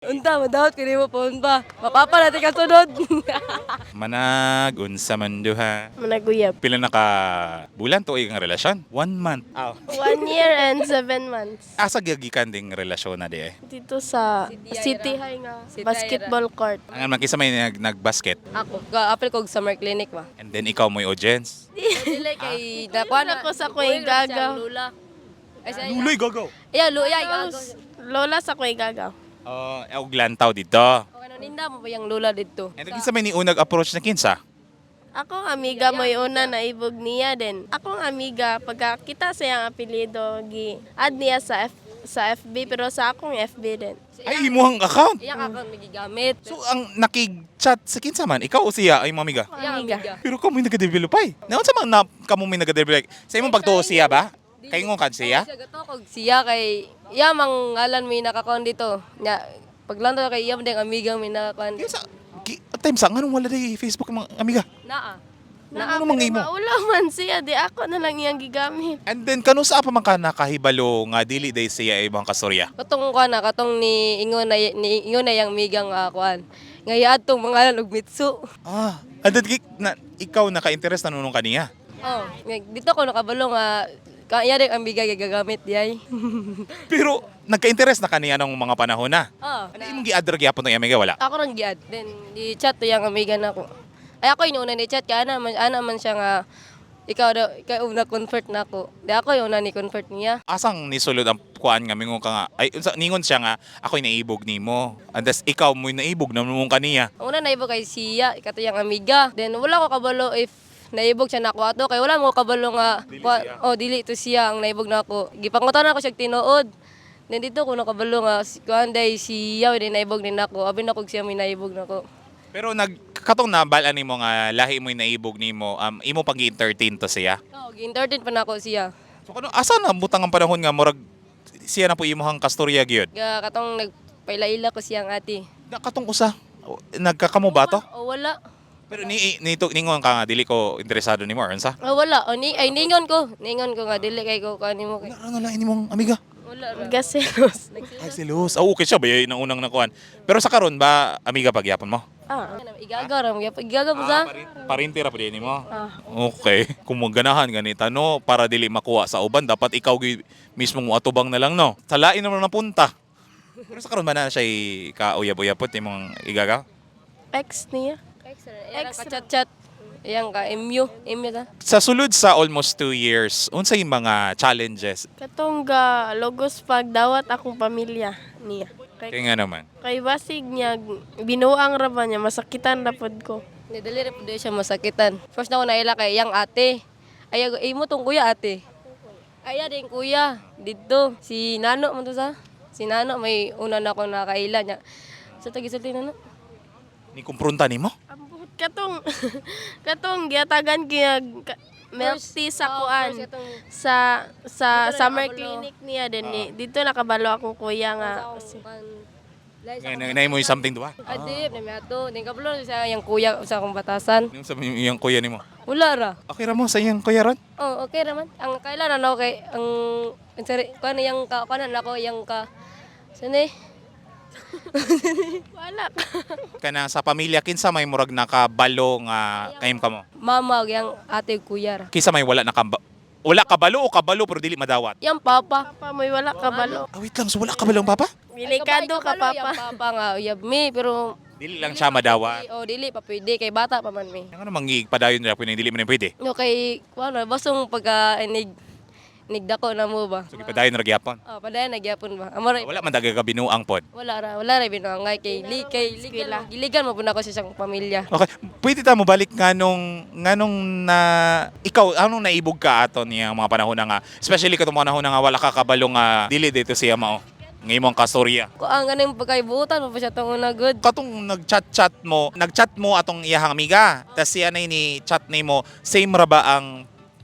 Unta, madawat ko nimo phone pa. Mapapa natin kasunod. Manag, unsa man duha? Managuyab. Pila na ka bulan to ang relasyon? One month. Aw. 1 year and 7 months. Asa gigikan ding relasyon na di eh? Dito sa City High City ra. High nga City High ra. basketball court. Ang man kinsa may nag-basket Ako, ga-apply ko og summer clinic ba. and then ikaw mo'y audience. Dili kay nakuha na Ako sa kuy gagaw. Lula. Ay sa Luloy gagaw. Iya, luya gagaw. Lola sa kuy gagaw. Oh, og lantaw dito. Okay, no, ninda mo ba yung lula dito? And then kinsa may niunag approach na kinsa? Akong amiga mo'y una na ibog niya din. Akong amiga, pagkakita sa iyang apelyido, gi add niya sa FB, pero sa akong FB din. Ay, imuhang account. Iyang account may gigamit. So ang nakig-chat sa kinsa man, ikaw o siya ay mamiga? Iyang Amiga. amiga. Pero kamo may nagadevelop ay. Naunsa man na kamo may nagadevelop? Sa imong pagtuo siya ba? Kay ingon kan siya? Siya gato kog siya kay iya mang ngalan may nakakuan dito. Nya paglantaw kay iya man ding amiga may nakakuan. Kinsa time sa nganong wala day Facebook ang mga amiga? Naa. Naa, Ano mang pero imo? Maulaw man siya, di ako na lang iyang gigamit. And then kanu sa pa man ka nakahibalo nga dili day siya ibang kastorya? Katong kuan na katong ni ingon na yang amiga nga kuan. Nga iadtong mga og mitsu. Ah, and then na, ikaw naka-interest na nunong kaniya. Oh, dito ko nakabalo nga ka iya ding amiga gagamit di ay. Pero nagka-interest na kaniya nung mga panahon na. Oh, Ano imong gi-add ra gyapon tong amiga wala? ako rang giad. Then di chat to yang amiga nako. Ay ako inuuna ni chat kay ana man siya nga ikaw daw ikaw una comfort nako. Di ako yung una ni comfort niya. Asang nisulod ang kuan nga mingon ka nga ay unsa ningon siya nga ako'y naibog nimo. And tas ikaw mo'y naibog na nunong kaniya. Ang una naibog kay siya, ikato yung amiga. Then wala ko kabalo if naibog siya nako ato kay wala mo kabalo nga Dili siya. Oh, dili to siya ang naibog nako. Gipangutan ako siya tinuod. Then dito ko nakabalo nga si kuan day siya din naibog ni nako. Abi na kog siya may naibog nako. Pero nag katong nabal-an nimo nga lahi mo'y naibog nimo, imo pag entertain to siya. Oh, gi-entertain pa nako siya. So kano asa na butang ang panahon nga murag siya na po imong kastorya gyud? Ga katong nagpaila-ila ko siyang ate. Na katong usa nagkakamo ba to? O wala. Pero ni nito ningon ka nga dili ko interesado nimo or unsa? O wala. O ni ay ningon ko. Ningon ko nga dili kay ko kuan nimo kay. Wala ra na lang inimong amiga. Wala ra. Gaselos. Ay silos. Oh, okay siya ba na unang nakuan. Pero sa karon ba amiga pagyapon mo? Ah, Igaga ra mo gyapon. Igaga mo sa. Parinti ra pa din nimo. Okay. Kung maganahan ganita no para dili makuha sa uban dapat ikaw gyud mismo mo atubang na lang no. Sa lain naman napunta. Pero sa karon ba na siya kauyab-uyabot imong igaga? Ex niya. Extra. Extra. Chat-chat. Iyang ka MU, MU ta. Sa sulod sa almost 2 years, unsay mga challenges? Katong ga logos pagdawat akong pamilya niya. Kay, Kaya nga naman. kay basig niya, binuang ra ba niya, masakitan ra pod ko. Ni dali ra pud siya masakitan. First na ko naila kay iyang ate. Ay imo tong kuya ate. Ay din kuya didto si Nano man to sa. Si Nano may una na ko nakaila niya. Sa tagisulti Nano. Ni kumpronta nimo? Ambot katong katong giatagan kaya milk tea sa Oh, kuan first katong sa Dito na summer nakabalo. clinic niya din ni dito nakabalo akong kuya nga kasi Nga na mo yung something duha. Adi, na may ato. Din kabalo sa iyang kuya sa akong batasan. Yung sa iyang kuya nimo. Wala ra. Okay ra mo sa iyang kuya ron? Oh, okay raman. Ang kailan na okay ang sari, kuan yang ka kuan na ako yang ka. Sani? Wala. Kana sa pamilya kinsa may murag nakabalo nga kayim kamo? Mama ug yang ate ug kuya ra. Kinsa may wala nakamba wala kabalo o kabalo pero dili madawat? Yang papa. Papa mo'y wala kabalo. Ah, wait lang, so wala kabalo ang papa? Delikado ka Kabalo yang papa. papa nga uyab mi pero Dili lang siya madawat. Oh, dili pa pwede kay bata pa man mi. Ano manggigpadayon nila pwede dili man pwede. No kay kuan basong pagka inig nigdako na mo ba. So gipadayon ra gyapon. Oh, padayon na gyapon ba. Amo ra Wala man dagay ka binuang pod. Wala ra binuangay kay li kay ligan, giligan mo pud nako sa siyang pamilya. Okay, pwede ta mo balik nganong na ikaw anong naibog ka ato niya mga panahon na nga especially katong panahon na nga wala ka kabalo nga dili dito siya mao ng imong kastorya. Ko ang ganing pagkaibutan mo pa siya tong una good. Katong nag-chat mo atong iyahang amiga. Tas siya na ni chat nimo, same ra ba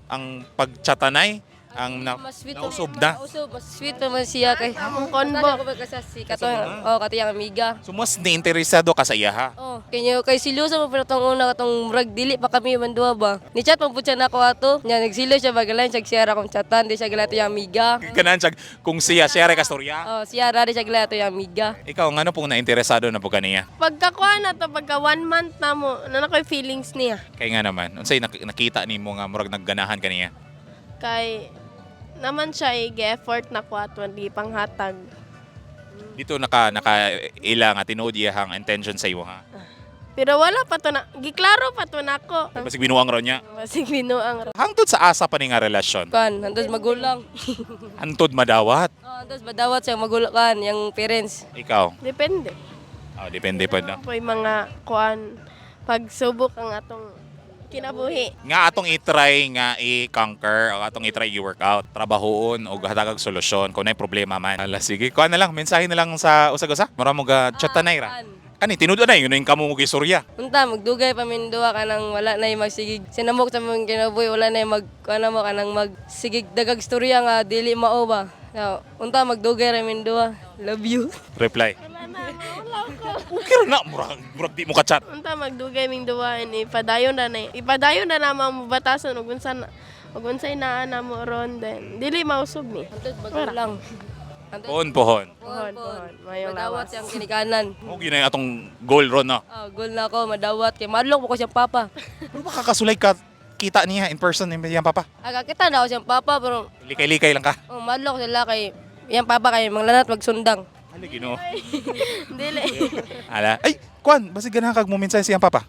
ang pagchatanay? Ang na, Mas sweet nausob na. Nausob, mas sweet pa man siya kay. Among convo. Konbo. Ko kasi si katong oh katong amiga. So mas niinteresado ka sa iya ha? Oh, kanya kay silusa mo pero tong una katong murag dili pa kami man duha ba. Ni chat man pud siya nako ato. Nya nagsilo siya bagalain siya share akong chatan di siya galato yung amiga. Ganahan siya kung siya share ka storya. Oh, siya ra di siya galato yung amiga. Ikaw ngano pong nainteresado na po kaniya? Pagkakuha na to, pagka one month na mo, na nakoy feelings niya. Kay nga naman, unsay nakita nimo nga murag nagganahan kaniya? Kay naman siya i-effort na kuha at di panghatag. Dito naka naka ila nga tinuod iyahang intention sa imo ha. Pero wala pa to na, giklaro pa to nako. Basig binuang raw niya. Basig binuang ra. Hangtod sa asa pa ni nga relasyon. Kan, antos magulang. Hangtod madawat. Oh, antos madawat siya magulang kan yang parents. Ikaw. Depende. Oh, depende pa na. Po'y mga kuan pagsubok ang atong kinabuhi. Nga atong i-try nga i-conquer o atong i-try i-work out. Trabahoon o hatagag solusyon kung naay problema man. Ala sige, kuan na lang mensahe na lang sa usag-usa. Mura mo ga chat tanay ra. Kan. Kani tinud na yun yung kamo mo gisurya. Unta magdugay pa min duha kanang wala na magsigig. Sinamok sa mong kinabuhi wala na mag ano mo kanang magsigig dagag storya nga dili mao ba. Now, unta magdugay ra min duha. Love you. Reply. Wala na, wala ko. Okay ra na murag murag di mo ka chat. Unta magdugay ming duwa ni ipadayon na na. Ipadayon na naman mo batasan ug unsa na ug unsay naa na mo ron then dili mausog ni. Antos magulang. Antos Pohon pohon. Pohon, pohon. Mayong Madawat lawas. siyang kinikanan. Mo gyud na atong goal ron no. Oh, goal na ako, madawat kay madlok mo ko siyang papa. Pero baka kasulay ka kita niya in person ni iyang papa. Aga kita na ako siyang papa pero Likay-likay lang ka. oh, madlok sila kay iyang papa kay manglanat magsundang. Hali Ginoo. Dili. Ala. Ay, kuan, basig ganahan kag mo mensahe siyang papa.